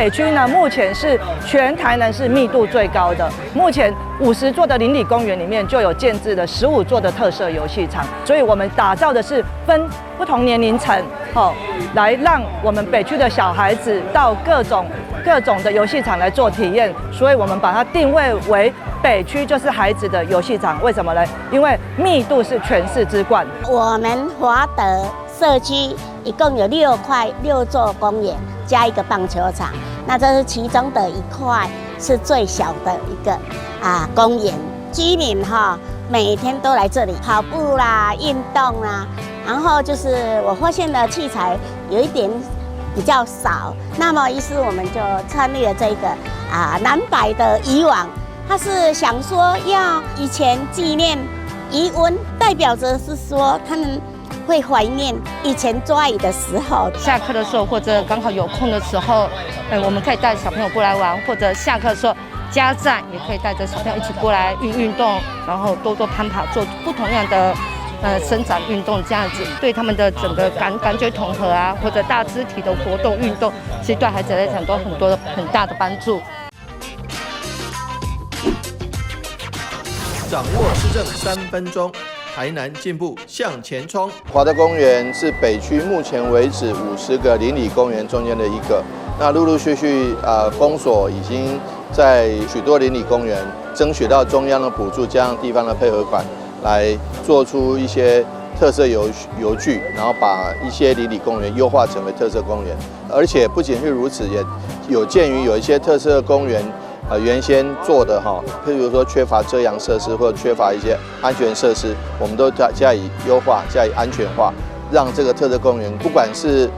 北區呢，目前是全台南市密度最高的。目前50座的鄰里公園裡面就有建置了15座的特色遊戲場，所以我們打造的是分不同年齡層，吼，來讓我們北區的小孩子到各種各種的遊戲場來做體驗。所以我們把它定位為北區就是孩子的遊戲場。為什麼呢？因為密度是全市之冠。我們華德社區一共有6塊6座公園，加一個棒球場，那這是其中的一塊，是最小的一個公園。居民哈每天都來這裡跑步啦、運動啦，然後就是我發現的器材有一點比較少，那麼於是我們就參與了這個藍白的漁網，他是想說要以前紀念漁塭，代表着是說他們會懷念以前抓魚的時候。下課的時候或者剛好有空的時候，我們可以帶小朋友過來玩，或者下課的時候，家長也可以帶着小朋友一起過來運運動，然後多多攀爬，做不同樣的伸展運動，這樣子對他們的整個感覺統合啊，或者大肢體的活動運動，其實對孩子來講都很多的很大的幫助。掌握市政3分鐘。台南進步向前衝。華德公園是北區目前為止50個鄰里公園中間的一個。那陸陸續續，公所已經在許多鄰里公園爭取到中央的補助，加上地方的配合款，來做出一些特色遊具，然後把一些鄰里公園優化成為特色公園。而且不僅是如此，也有鑑於有一些特色公園，原先做的哈，譬如說缺乏遮陽設施或者缺乏一些安全設施，我們都加以優化、加以安全化，讓這個特色公園不管是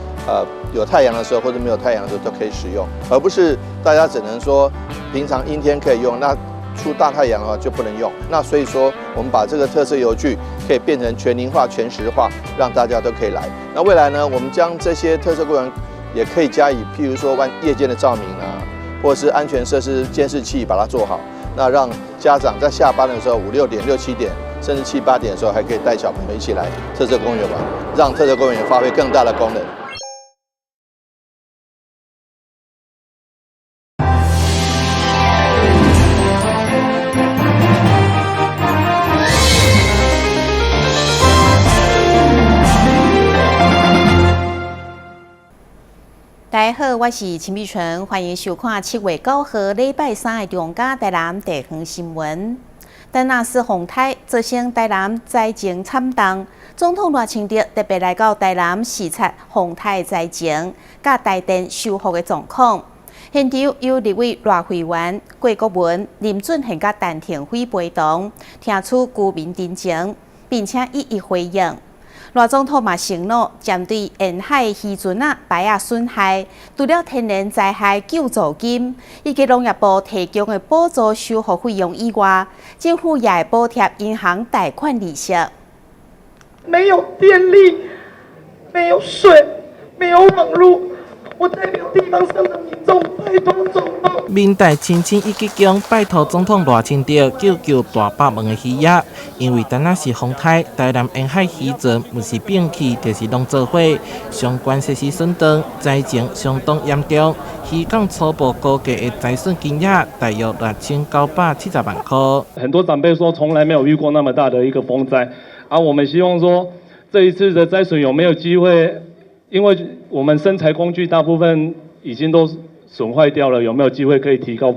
有太陽的時候或者沒有太陽的時候都可以使用，而不是大家只能說平常陰天可以用，那出大太陽的話就不能用。那所以說，我們把這個特色遊具可以變成全齡化、全時化，讓大家都可以來。那未來呢，我們將這些特色公園也可以加以，譬如說夜間的照明啊，或者是安全設施監視器把它做好，那讓家長在下班的時候五六點、六七點，甚至七八點的時候，還可以帶小朋友一起來特色公園玩，讓特色公園發揮更大的功能。大家好，我是陳美純，歡迎收看7月9號禮拜三的中嘉台南地方新聞。陳納斯風颱造成台南災情慘重，總統賴清德特別來到台南視察風颱災情，佮台電修復的狀況。現場有立委賴慧媛、郭國文、林俊憲佮陳庭輝陪同，聽取居民陳情，並且一一回應。賴總統嘛承諾，針對沿海漁船仔排仔損害，除了天然災害救助金以及農業部提供的補助修復費用以外，政府也會補貼銀行貸款利息。沒有電力，沒有水，沒有網路，我代表地方上的民眾拜託總統。民代親親一鞠躬，拜託總統賴清德救救大霸門的漁業，因為陳納斯風颱，台南沿海漁船毋是變去，就是攏做伙，相關設施損斷，災情相當嚴重。漁港初步估計的災損金額大約6970萬塊。很多長輩說，從來沒有遇過那麼大的一個風災，啊，我們希望說這一次的災損有沒有機會？因為我們生財工具大部分已經都損壞掉了，有沒有機會可以提高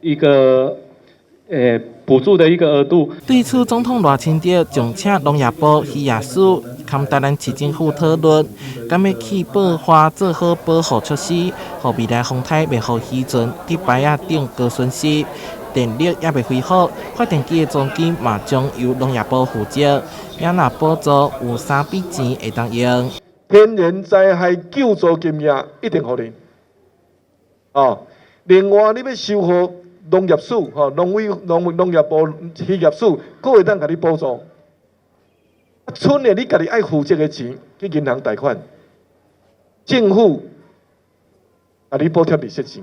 一個補助的一個額度？對此，總統賴清德將請農業部漁業署佮台南市政府討論，敢欲去報花做好保護措施，予未來風颱袂予漁船佇排仔頂高損失，電力猶未恢復，發電機的租金嘛將由農業部負責，也若補助有三筆錢會當用。天然災害救助金額一定予恁。哦，另外你欲修復農業署吼，農委農業部漁業署，閣會當共你補助。賰的你家己愛負責的錢去銀行貸款，政府共你補貼利息錢，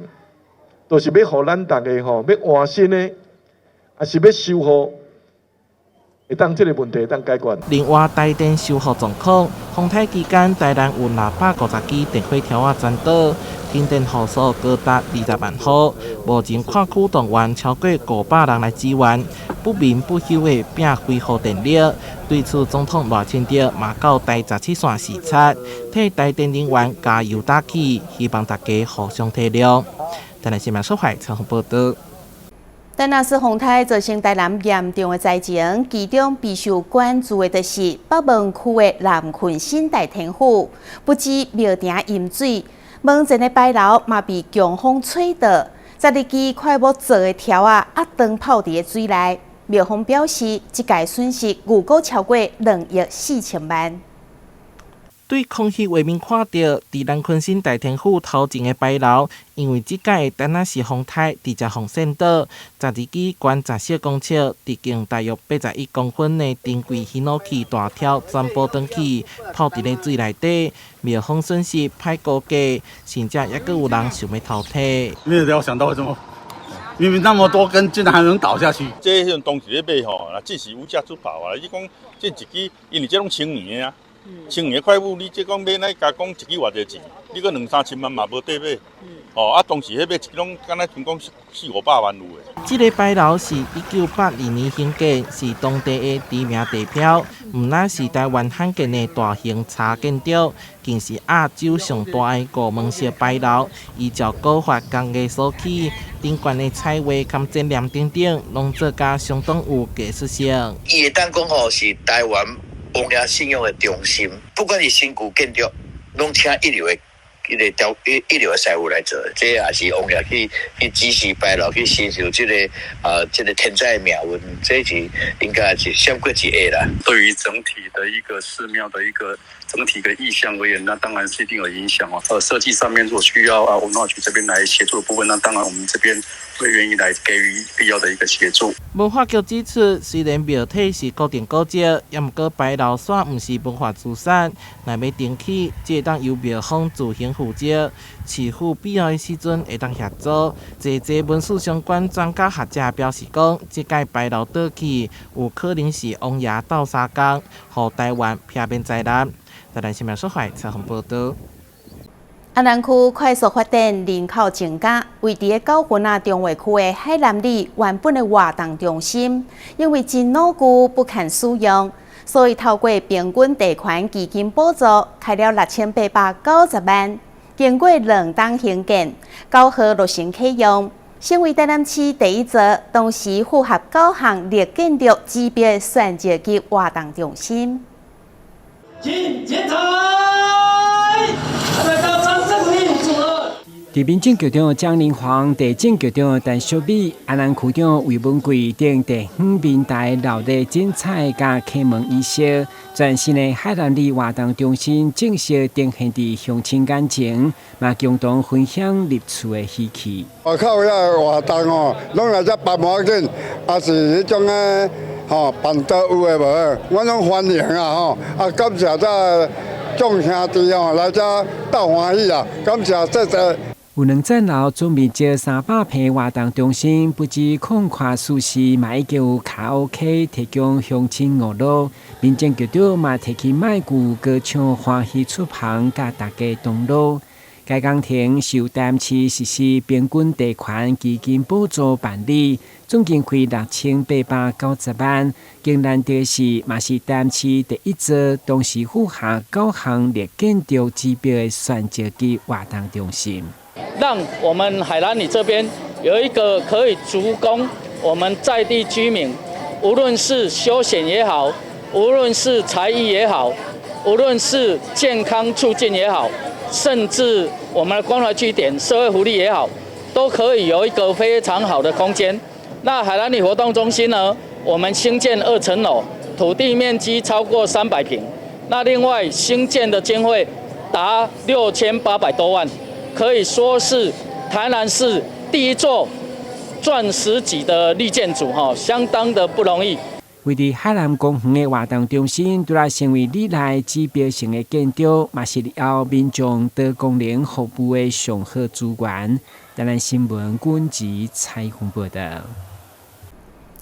就是欲予咱逐家吼，欲換新的，抑是欲修復。會當這個問題會當解決。另外，台電修復狀況，風颱期間，台南有650支電火柱仔全倒，停電戶數高達20萬戶，目前跨區動員超過500人來支援，不眠不休的拼恢復電力。對此，總統賴清德嘛到台17線視察，替台電人員加油打氣，希望大家互相體諒。台南新聞蘇懷採訪報導。但若是風颱造成台南嚴重的災情，其中備受關注的就是北門區的南崑新大天府，不止廟埕淹水，門前的牌樓嘛被強風吹倒，12支檜木做的柱仔壓斷泡佇水內。廟方表示，這屆損失預估超過2億4千萬。對空氣畫面看著，佇南崑新大天府頭前的牌樓，因為這擺的丹那斯風颱直接予掀倒，12支懸14公尺、直徑大約81公分的珍貴ヒノキ大柱全部斷去，泡佇咧水內底，廟方損失歹估計，甚至猶閣有人想欲偷提。沒有料想到會這麼，明明那麼多根，竟然還能倒下去。這彼陣當時咧買吼，若只是有價出跑啊！你講這一支，因為這攏千年的啊。千年檜木，你這講買來加講一支偌濟錢？你閣兩三千萬嘛無得買。哦，啊，當時彼買一支攏敢若聽講四五百萬有的。這个牌樓是1982年興建，是當地的知名地標，毋但是台灣罕見的大型柴建築，更是亞洲上大的五門式牌樓。依照古法工藝所起，頂懸的彩畫佮剪黏等等，攏做甲相當有藝術性。伊會當講吼是台灣王爺信仰的中心，不管是新舊建築，攏請一流的、一個雕一一流的師傅來做，這也是王爺去指示牌樓去承受這個天災的命運，這是應該是閃過一下啦。對於整體的一個寺廟的一個整體的意象而言，那當然是一定有影響哦。設計上面如果需要啊文化局這邊來協助的部分，那當然我們這邊會願意來給予必要的一個協助。文化局指出，雖然廟體是國定古蹟，也毋過牌樓煞毋是文化資產，若欲重起，這會當由廟方自行負責，市府必要的時陣會當協助。濟濟文史相關專家學者表示講，這擺牌樓倒去，有可能是王爺鬥相共，予台灣避免災難。台南新聞蘇懷採訪報導。安南區快速發展，人口增加，位佇个九份仔中華區的海南里原本的活動中心，因為真老舊不堪使用，所以透過平均地權基金補助，開了6890萬，經過2冬興建，9號落成啟用，成為台南市第一座同時符合九項綠建築指標的選擇級活動中心。請剪彩，來到掌聲鼓勵祝賀。佇民政局長張玲芳、地政局長陳淑美、安南區長魏文貴等地方民代鬧熱剪彩佮開門儀式，全新的海南里活動中心正式呈現佇鄉親眼前，嘛共同分享入厝的喜氣。外口遐個活動哦，攏來遮辦無要緊，也是彼種个吼辦桌有的無的，我攏歡迎啊吼！啊，感謝這眾兄弟吼來遮鬥歡喜啊，感謝謝謝。有兩層樓，總面積300坪活動中心，不止空曠舒適，嘛已經有卡拉 OK 提供鄉親娛樂。民政局長嘛提起麥具歌唱歡喜出棚，佮大家同樂。該工程是由台南市實施平均地權基金補助辦理，總經費6890萬。更難得的是，嘛是台南市第一座同時符合九項綠建築指標的選擇級活動中心。讓我們海南里這邊有一個可以提供我們在地居民，無論是休閒也好，無論是才藝也好，無論是健康促進也好，甚至我們的關懷據點、社會福利也好，都可以有一個非常好的空間。那海南里活動中心呢，我們興建2層樓，土地面積超過300坪。那另外興建的經費達6800多萬。可以說是台南市第一座鑽石級的綠建築，哈，相當的不容易。位佇海南公園的活動中心，除了成為里內指標性的建築，嘛是日後民眾多功能服務的上好資源。台南新聞軍籍採訪報導。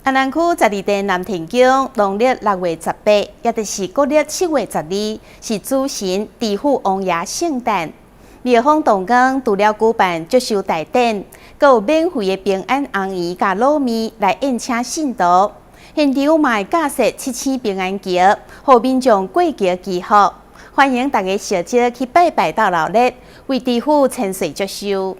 安南區十二殿南天宮，農曆6月18，也就是國曆7月12，是主神知府王爺聖誕。廟方同工除了舉辦祝壽大典，閣有免費的平安紅圓佮滷麵來宴請信徒。現場嘛會架設七星平安橋，予民眾過橋祈福。歡迎大家相招去拜拜鬥鬧熱，為知府千歲祝壽。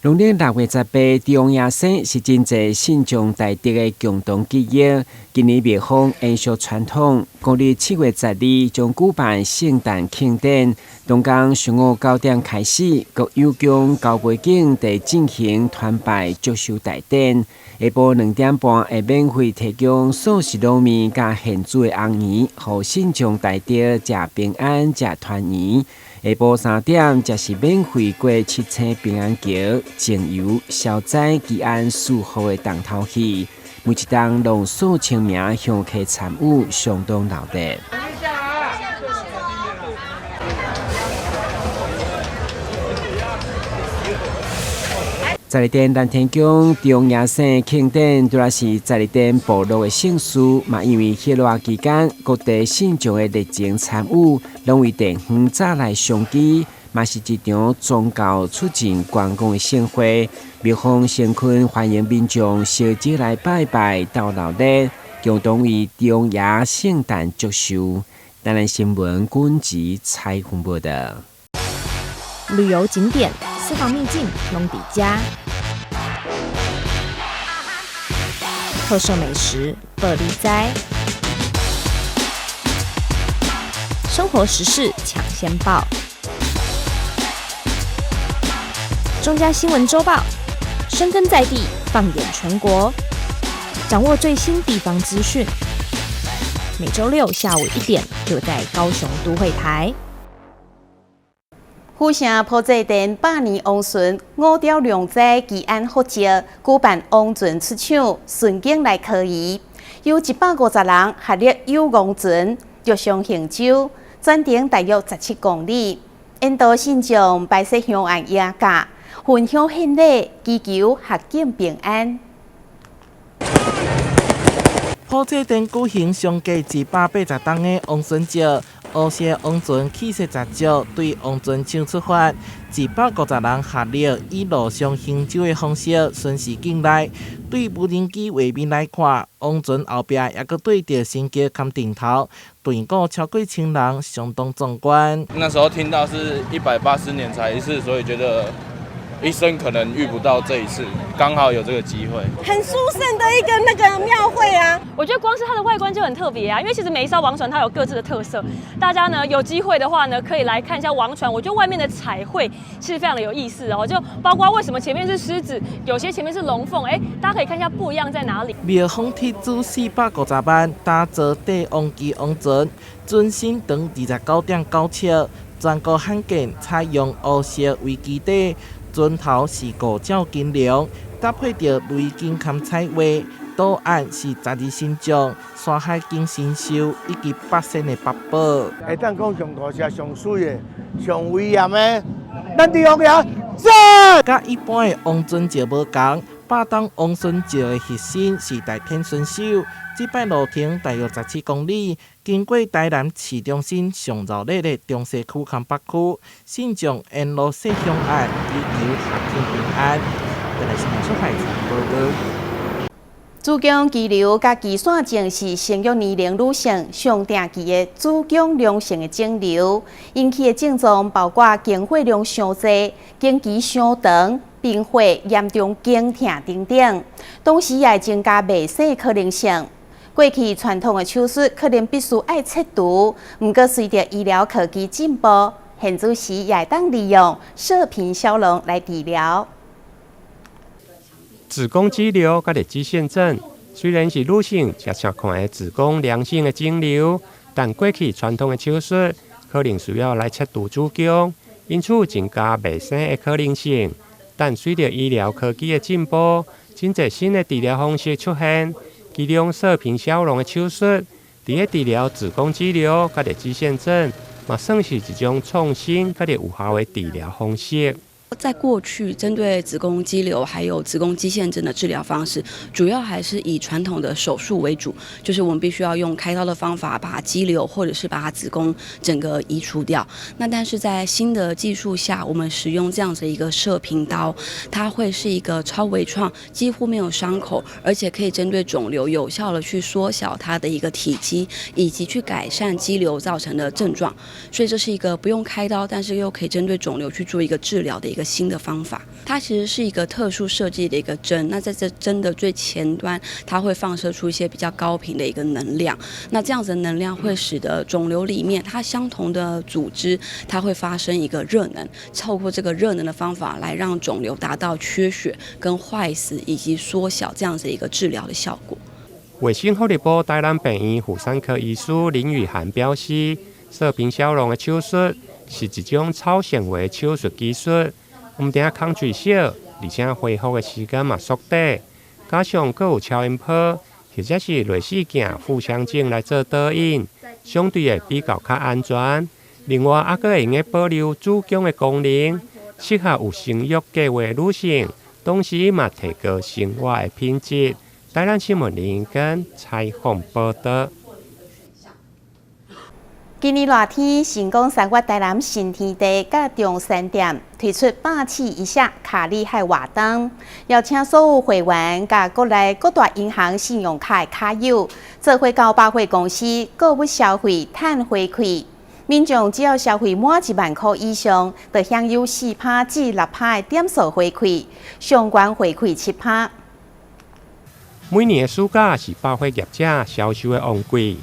農曆6月18，鄭王爺生是真濟信眾大德的共同記憶。今年廟方延續傳統，公曆7月12將舉辦聖誕慶典。當天上午9點開始，各有宮高背景佇進行團拜祝壽大典。下晡2點半會免費提供素食滷麵佮現煮的紅圓，予信眾大德食平安、食團圓。下晡3點，則是免費過七星平安橋，靜遊消災祈安賜福的重頭戲。每一冬攏數千名香客參與，相當鬧熱。12殿南天宮鄭王爺生慶典，除了是12殿部落的盛事，嘛因為彼熱期間各地信眾的熱情參與，攏為地方早來商機，嘛是一場宗教促進觀光的盛會。廟方誠懇歡迎民眾相招來拜拜鬥鬧熱，共同為鄭王爺聖誕祝壽。台南新聞軍籍采訪報道。旅遊景點、私房秘境攏佇遮，特色美食報你知，生活時事搶先報，中嘉新聞週報，深耕在地，放眼全國，掌握最新地方資訊。每週六下午1點，就在高雄都會台。府城普濟殿百年王船五雕龍災祈安福石舉辦王船出廠順景來科儀，有150人合力遊王船，陸上行舟，全程大約17公里。沿途信眾擺設香案菸架，焚香獻禮，祈求合境平安。普濟殿舉行上過180噸的王船石。烏色王船氣勢十足，對王船廠出發，150人合力以陸上行舟的方式巡視境內。對無人機畫面來看，王船後壁猶閣對著神轎崁頂頭，隊伍超過千人，相當壯觀。那時候聽到是180年才一次，所以覺得一生可能遇不到這一次，剛好有這個機會。很殊勝的一個那個廟會啊！我覺得光是它的外觀就很特別啊，因為其實每一艘王船它有各自的特色。大家呢有機會的話呢，可以來看一下王船。我覺得外面的彩繪其實非常的有意思哦，就包括為什麼前面是獅子，有些前面是龍鳳，哎，大家可以看一下不一樣在哪裡。廟方斥資450萬打造帝王級王船，船身長29.9尺，全國罕見採用烏色為基底。船頭是五爪金龍，搭配著雷金崁彩畫，圖案是十二神將、山海經神獸以及八仙的八寶。會當講上大隻、上媠的、上威嚴的，咱鄭王爺讚！佮一般的王船石無仝，百噸王船石的核心是大天巡守。這擺路程大約17公里，經過台南市中心上熱鬧的中西區和北區，信眾沿路設香案，祈求合境平安。本台新聞出海報道。子宮肌瘤佮肌腺症是生育年齡女性上定期的子宮良性的腫瘤，引起的症狀包括經血量傷濟、經期傷長、貧血、嚴重經痛等等，同時也會增加袂生可能性。過去傳統的手術可能必須愛切除，毋過隨著醫療科技進步，現此時也會當利用射頻消融來治療。子宮肌瘤佮乳腺症雖然是女性常常看的子宮良性的腫瘤，但過去傳統的手術可能需要來切除子宮，因此增加袂生的可能性。但隨著醫療科技的進步，真濟新的治療方式出現。其中射頻消融的手術，佇咧治療子宮肌瘤佮乳腺症，嘛算是一種創新佮有效的治療方式。在過去，針對子宮肌瘤還有子宮肌腺症的治療方式，主要還是以傳統的手術為主，就是我們必須要用開刀的方法把肌瘤或者是把子宮整個移除掉。那但是在新的技術下，我們使用這樣子一個射頻刀，它會是一個超微創，幾乎沒有傷口，而且可以針對腫瘤有效的去縮小它的一個體積，以及去改善肌瘤造成的症狀。所以這是一個不用開刀，但是又可以針對腫瘤去做一個治療的一個新的方法。它其實是一個特殊設計的一個針，那在這針的最前端，它會放射出一些比較高頻的一個能量，那這樣子的能量會使得腫瘤裡面它相同的組織，它會發生一個熱能，透過這個熱能的方法來讓腫瘤達到缺血跟壞死以及縮小這樣子一個治療的效果。衛生福利部台南病院婦產科醫師林雨涵表示，射頻消融的手術是一種超纖維手術技術。毋但工序少，而且恢復的時間嘛縮短，加上閣有超音波或者是內視鏡腹腔鏡來做導引，相對會比較較安全。另外，猶閣會用得保留子宮的功能，適合有生育計畫的女性，同時嘛提高生活的品質。台南新聞林根採訪報道。今年熱天，星光三月台南新天地佮中山店推出百試一下卡厲害活動，邀請所有會員佮國內各大銀行信用卡的卡友，做伙到百貨公司購物消費趁回饋。民眾只要消費滿1萬箍以上，就享有4趴至6趴的點數回饋，上懸回饋7趴。每年的暑假是百貨業者銷售的旺季。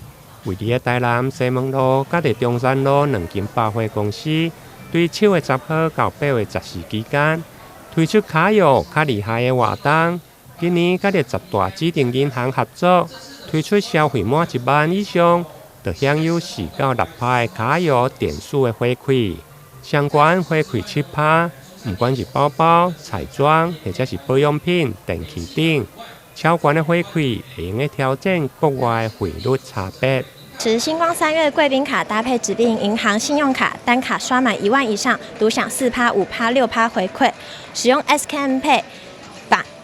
位佇咧台南西門路佮佇中山路兩間百貨公司，對7月10號到8月14期間，推出卡友較厲害的活動。今年佮佇10大指定銀行合作，推出消費滿1萬以上，就享有4到6趴的卡友點數的回饋，相關回饋7趴。毋管是包包、彩妝，或者是保養品、電器等。超懸的回饋會用得調整國外匯率差別。持星光三月貴賓卡搭配指定銀行信用卡，單卡刷滿1萬以上，獨享4趴、5趴、6趴回饋。使用 SKM Pay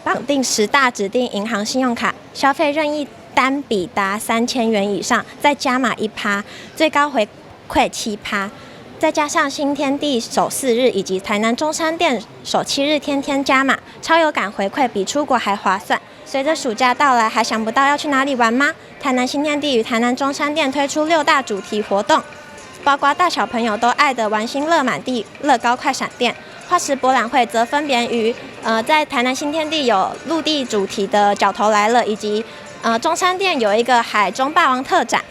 綁定10大指定銀行信用卡，消費任意單筆達3000元以上，再加碼1趴，最高回饋7趴。再加上新天地首4日以及台南中山店首7日天天加碼，超有感回饋，比出國還划算。隨着暑假到來，還想不到要去哪裡玩嗎？台南新天地與台南中山店推出6大主題活動，包括大小朋友都愛的玩心樂滿地、樂高快閃店、化石博覽會，則分別於在台南新天地有陸地主題的角頭來了，以及中山店有一個海中霸王特展。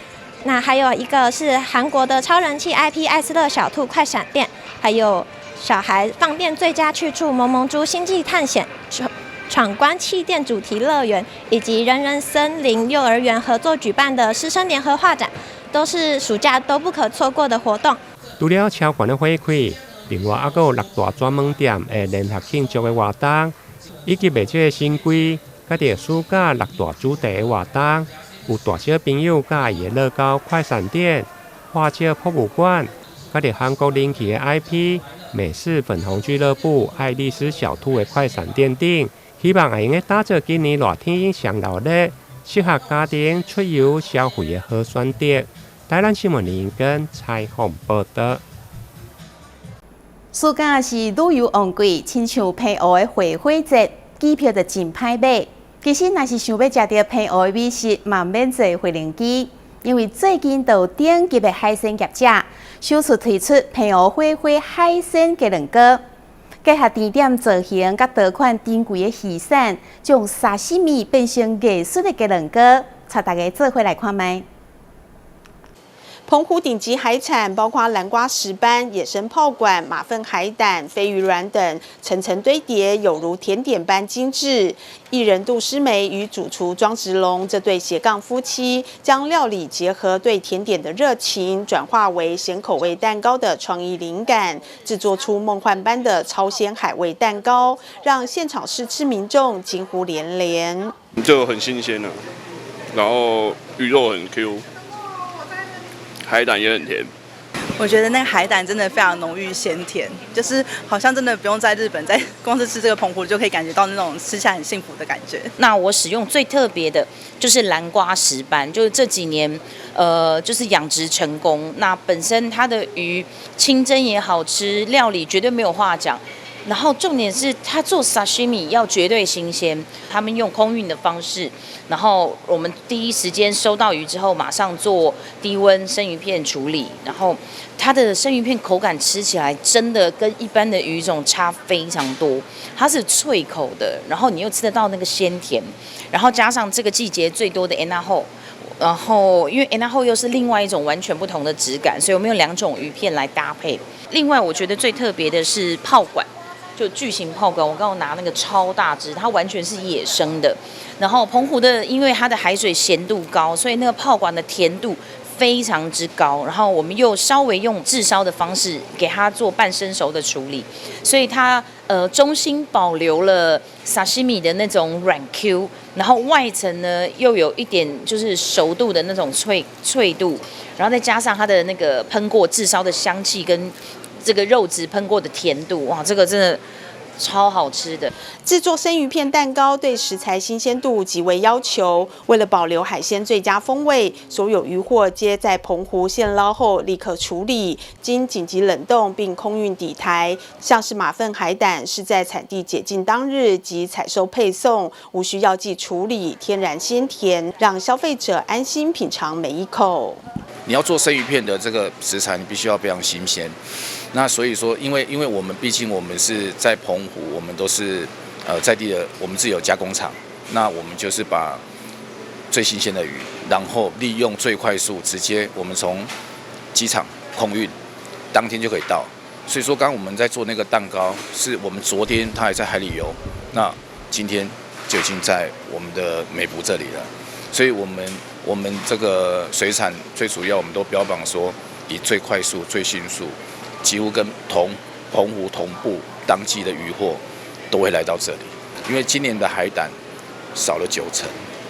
那還有一個是韓國的超人氣 IP 艾斯樂小兔快閃店，還有小孩放電最佳去處萌萌豬星際探險闖關氣墊主題樂園，以及人人森林幼兒園合作舉辦的師生聯合畫展，都是暑假都不可錯過的活動。除了超懸的回饋，另外猶閣有六大專門店會聯合慶祝的活動，以及袂少的新規，佮著暑假六大主題的活動，有大小朋友佮意的樂高快閃店、化石博物館，佮著韓國人氣的 IP 美式粉紅俱樂部、愛麗絲小兔的快閃店等。希望會用得打造今年熱天上鬧熱、適合家庭出遊消費的好選擇。台南新聞林根採訪報道。暑假是旅遊旺季，親像澎湖的火火節，機票就真歹買。其實，若是想欲食著澎湖的美食，嘛毋免坐飛行機，因為最近就有頂級的海鮮業者首次推出澎湖火火海鮮雞卵糕，結合甜點造型佮多款珍貴的魚產，將沙西米變成藝術的雞卵糕，帶大家做伙來看覓。澎湖頂級海產包括南瓜石斑、野生炮管、馬糞海膽、飛魚卵等，層層堆疊，有如甜點般精緻。藝人杜詩梅與主廚莊植龍這對斜槓夫妻，將料理結合對甜點的熱情，轉化為鹹口味蛋糕的創意靈感，製作出夢幻般的超鮮海味蛋糕，讓現場試吃民眾驚呼連連。就很新鮮啊，然後魚肉很 Q。海膽也很甜。我覺得那個海膽真的非常濃郁鮮甜，就是好像真的不用在日本，在光是吃這個澎湖就可以感覺到那種吃起來很幸福的感覺。那我使用最特別的就是藍瓜石斑，就是這幾年，就是養殖成功。那本身它的魚清蒸也好吃，料理絕對沒有話講。然後重點是它做沙西米要絕對新鮮，他們用空運的方式，然後我們第一時間收到魚之後，馬上做低溫生魚片處理，然後它的生魚片口感吃起來真的跟一般的魚種差非常多，它是脆口的，然後你又吃得到那個鮮甜，然後加上這個季節最多的蜆仔厚，然後因為蜆仔厚又是另外一種完全不同的質感，所以我們用兩種魚片來搭配。另外，我覺得最特別的是炮管。就巨型炮管，我剛剛拿那個超大隻，它完全是野生的。然後澎湖的，因為它的海水鹹度高，所以那個炮管的甜度非常之高。然後我們又稍微用炙燒的方式給它做半生熟的處理，所以它中心保留了沙西米的那種軟 Q，然後外層呢又有一點就是熟度的那種脆脆度，然後再加上它的那個噴過炙燒的香氣跟這個肉質噴過的甜度，哇，這個真的超好吃的。製作生魚片蛋糕對食材新鮮度極為要求，為了保留海鮮最佳風味，所有漁獲皆在澎湖現撈後立刻處理，經緊急冷凍並空運抵台。像是馬糞海膽是在產地解禁當日即採收配送，無需藥劑處理，天然鮮甜，讓消費者安心品嘗每一口。你要做生魚片的這個食材，你必須要非常新鮮。那所以說，因為我們畢竟我們是在澎湖，我們都是在地的，我們自己有加工廠。那我們就是把最新鮮的魚，然後利用最快速，直接我們從機場空運，當天就可以到。所以說，剛剛我們在做那個蛋糕，是我們昨天它還在海裡游，那今天就已經在我們的美孚這裡了。所以我們這個水產最主要，我們都標榜說以最快速、最迅速。幾乎跟同澎湖同步當季的漁獲都會來到這裡，因為今年的海膽少了9成，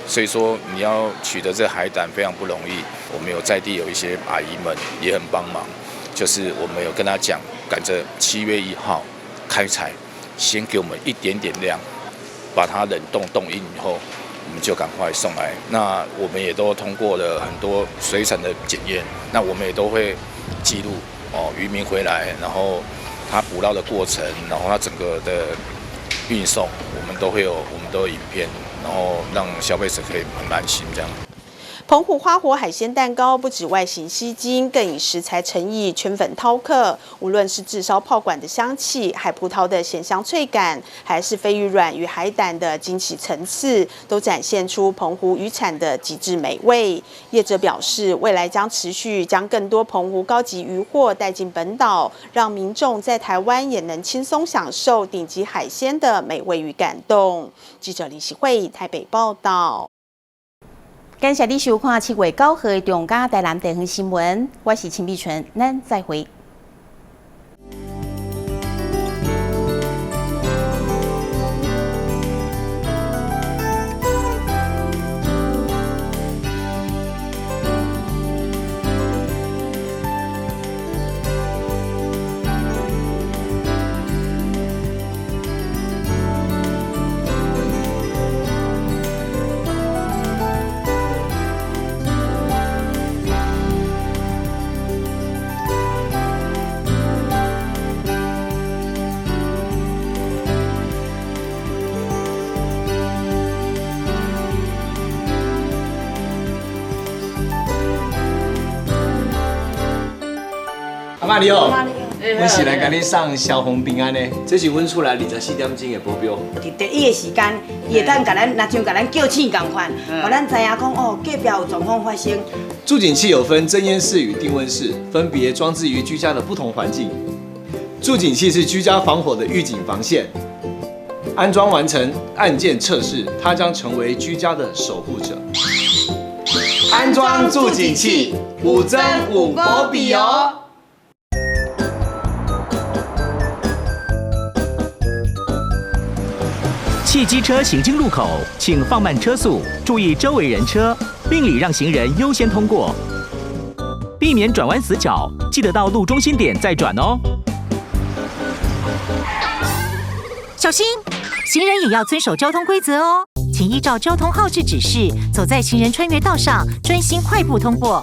所以說你要取得這海膽非常不容易。我們有在地有一些阿姨們也很幫忙，就是我們有跟他講，趕着7月1號開採，先給我們一點點量，把它冷凍凍硬以後，我們就趕快送來。那我們也都通過了很多水產的檢驗，那我們也都會記錄。哦，漁民回來，然後他捕撈的過程，然後他整個的運送，我們都會有，我們都有影片，然後讓消費者可以很安心這樣。澎湖花火海鮮蛋糕不止外形吸睛，更以食材誠意圈粉饕客。無論是炙燒炮管的香氣、海葡萄的鹹香脆感，還是飛魚卵與海膽的驚喜層次，都展現出澎湖漁產的極致美味。業者表示，未來將持續將更多澎湖高級漁獲帶進本島，讓民眾在台灣也能輕鬆享受頂級海鮮的美味與感動。記者李喜慧台北報道。感謝你收看7月9號的中嘉台南地方新聞，我是陳美純，咱再會。阿嬤你好，阮是來共你送消防平安的，這是阮厝內24點鐘的保鏢。佇第一个時間，伊會當共咱，若像共咱叫醒仝款，予咱知影講哦，隔壁有狀況發生。住警器有分偵煙室與定溫室，分別裝置於居家的不同環境。住警器是居家防火的預警防線，安裝完成按鍵測試，它將成為居家的守護者。安裝住警器，有真有保庇哦。汽機車行經路口，請放慢車速，注意周圍人車，並禮讓行人優先通過，避免轉彎死角。記記得到路中心點再轉哦。小心，行人也要遵守交通規則哦，請依照交通號誌指示，走在行人穿越道上，專心快步通過，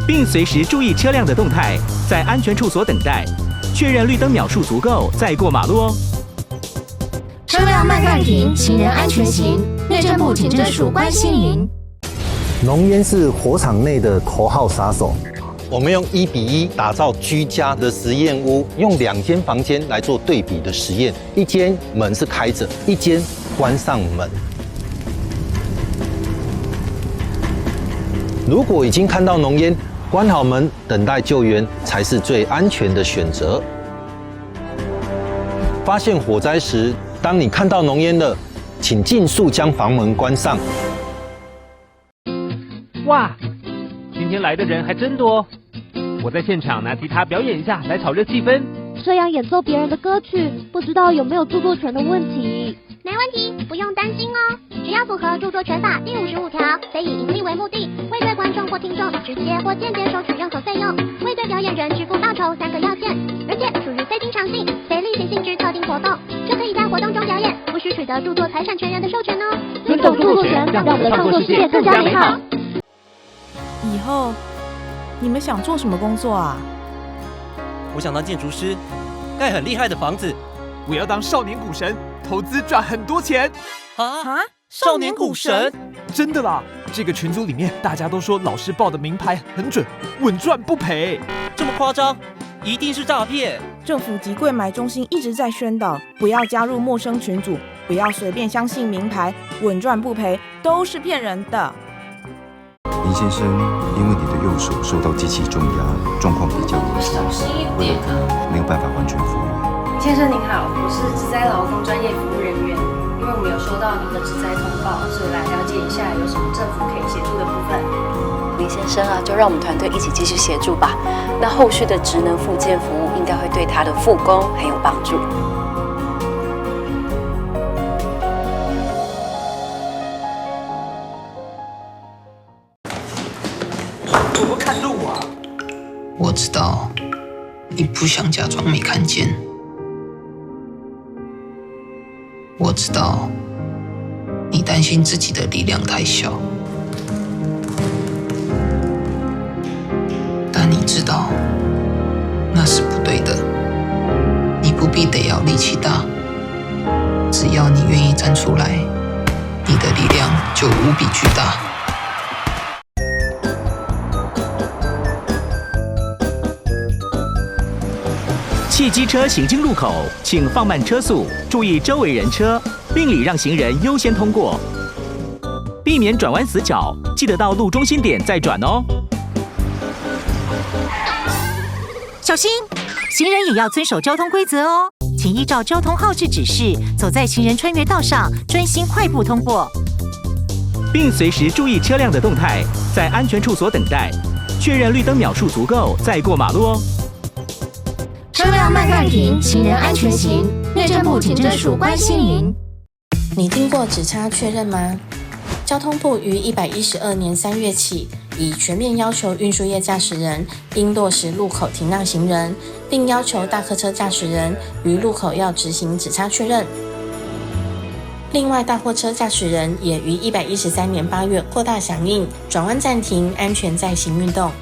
並隨時注意車輛的動態，在安全處所等待，確認綠燈秒數足夠再過馬路哦。車輛慢慢停，行人安全行。內政部警政署關心您。濃煙是火場內的頭號殺手。我們用1比1打造居家的實驗屋，用兩間房間來做對比的實驗，一間門是開着，一間關上門。如果已經看到濃煙，關好門等待救援才是最安全的選擇。發現火災時，當你看到濃煙了，請盡速將房門關上。哇，今天來的人還真多。我在現場拿吉他表演一下，來炒熱氣氛。這樣演奏別人的歌曲，不知道有沒有著作權的問題？沒問題，不用擔心哦。只要符合著作權法第55條，非以營利為目的，未對觀眾或聽眾直接或間接收取任何費用，未對表演人支付報酬三個要件，而且屬於非經常性、非例行性質特定活動，就可以在活動中表演，無需取得著作財產權人的授權哦。尊重著作權，讓我們的創作世界更加美好。以後你們想做什麼工作啊？我想當建築師，蓋很厲害的房子。我要當少年股神，投資賺很多錢。啊！少年股神？真的啦！這個群組裡面大家都說老師報的明牌很準，穩賺不賠。這麼誇張？一定是詐騙！政府及櫃買中心一直在宣導，不要加入陌生群組，不要隨便相信明牌，穩賺不賠都是騙人的。林先生，因為你的右手受到機器重壓，狀況比較嚴重，小心一點啊，沒有辦法完全復原。先生您好，我是職災勞工專業服務人員，因為我們有收到您的職災通報，所以來了解一下有什麼政府可以協助的部分。林先生啊，就讓我們團隊一起繼續協助吧。那後續的職能復健服務應該會對他的復工很有幫助。我不看路啊！我知道你不想假裝沒看見，我知道你擔心自己的力量太小，但你知道那是不對的。你不必得要力氣大，只要你願意站出來，你的力量就無比巨大。汽機車行經路口，請放慢車速，注意周圍人車，並禮讓行人優先通過，避免轉彎死角。記得到路中心點再轉哦。小心，行人也要遵守交通規則哦，請依照交通號誌指示，走在行人穿越道上，專心快步通過，並隨時注意車輛的動態，在安全處所等待，確認綠燈秒數足夠再過馬路哦。車輛慢慢停，行人安全行。內政部警政署關心您。你聽過指差確認嗎？交通部於112年3月起，已全面要求運輸業駕駛人應落實路口停讓行人，並要求大客車駕駛人於路口要執行指差確認。另外，大貨車駕駛人也於113年8月擴大響應轉彎暫停、安全載行運動。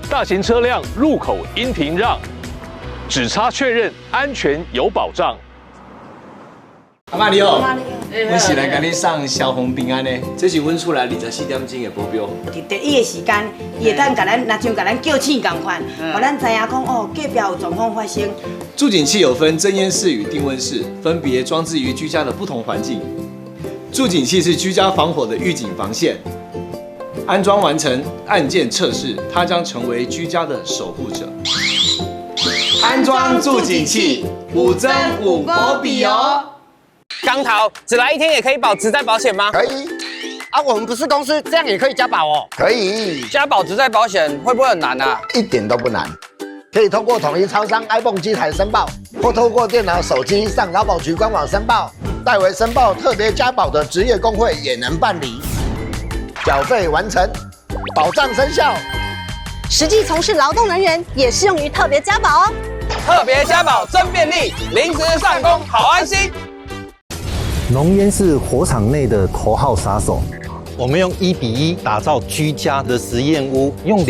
大型車輛路口應停讓。指差確認，安全有保障。阿媽你好，阮是來共你送消防平安的，這是阮厝內24點鐘的保鏢。佇第一个時間，伊會當共咱，若像共咱叫醒仝款，予咱知影講哦，隔壁有狀況發生。住警器有分偵煙室與定溫室，分別裝置於居家的不同環境。住警器是居家防火的預警防線，安裝完成，按鍵測試，它將成為居家的守護者。安裝住警器，有真有保庇哦。剛頭只來一天也可以保職災保險嗎？可以。啊，我們不是公司，這樣也可以加保哦。可以。加保職災保險會不會很難啊？一點都不難，可以通過統一超商 iPhone 機台申報，或透過電腦、手機上勞保局官網申報。代為申報特別加保的職業工會也能辦理。繳費完成，保障生效。實際從事勞動人員也適用於特別加保哦。特別加保真便利，臨時上工好安心。濃煙是火場內的頭號殺手。我們用1比1打造居家的實驗屋，用。